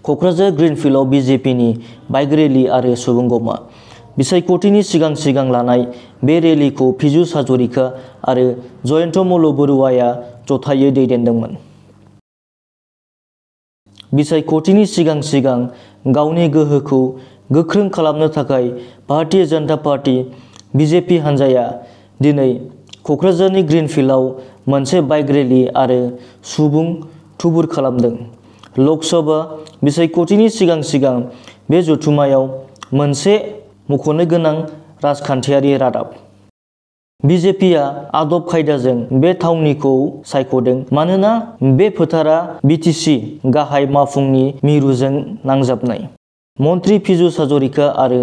Kokrajhar ग्रीनफील्डआव बीजेपीनि bike रेली आरो सुबुंगमा बिसायख'थिनि सिगां लानाय बे रेलीखौ पीयूष हाजरिका आरो जयन्त मल्ल बरुवाया जथायै दैदेनदोंमोन। बिसायख'थिनि सिगां गावनि गोहोखौ गोख्रों खालामनो थाखाय भारतीय जनता पार्टी बीजेपी हान्जाया दिनै क'क्राझारनि ग्रीनफील्डआव मोनसे बाइक रेली आरो सुबुं थुबुर खालामदों। लकसभा बिसायख'थिनि सिगां बे जथुम्मायाव मोनसे मख'नो गोनां राजखान्थियारि रादाब। बीजेपीआ आदब खायदाजों बे थावनिखौ सायख'दों मानोना बे फोथारा बीटीसी गाहाय मावफुंनि मिरुजों नांजाबनाय। मन्त्रि पीयूष हाजरिका आरो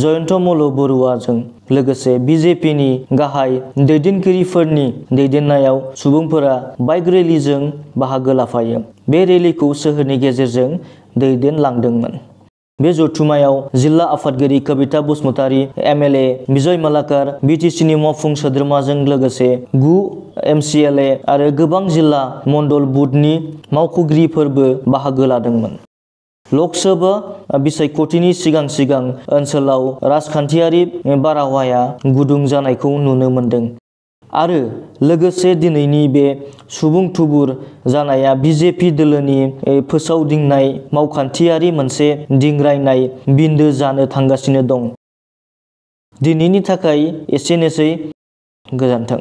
जयन्त मल्ल बरुवाजों लोगोसे बीजेपीनि गाहाय दैदेनगिरिफोरनि दैदेननायाव सुबुंफोरा बाइक रेलीजों बाहागो लाफायो। बे रेलीखौ सोहोरनि गेजेरजों दैदेनलांदोंमोन। बे जथुम्मायाव जिल्ला आफादगिरि कविता बसुमतारी, एमएलए बिजय मालाकार, बीटीसीनि मावफुं सोद्रोमाजों लोगोसे 9 एमसीएलए आरो गोबां जिल्ला मण्डल बुथनि मावख'गिरिफोरबो बाहागो लादोंमोन। लकसभा बिसायख'थिनि सिगां ओनसोलाव राजखान्थियारि बारहावाया गुदुं जानायखौ नुनो मोन्दों आरो लोगोसे दिनैनि बे सुबुं थुबुर जानाया बीजेपी दोलोनि फोसावदिंनाय मावखान्थियारि मोनसे दिंग्रायनाय बिन्दो जानो थांगासिनो दं। दिनैनि थाखाय एसेनोसै, गोजोन्थों।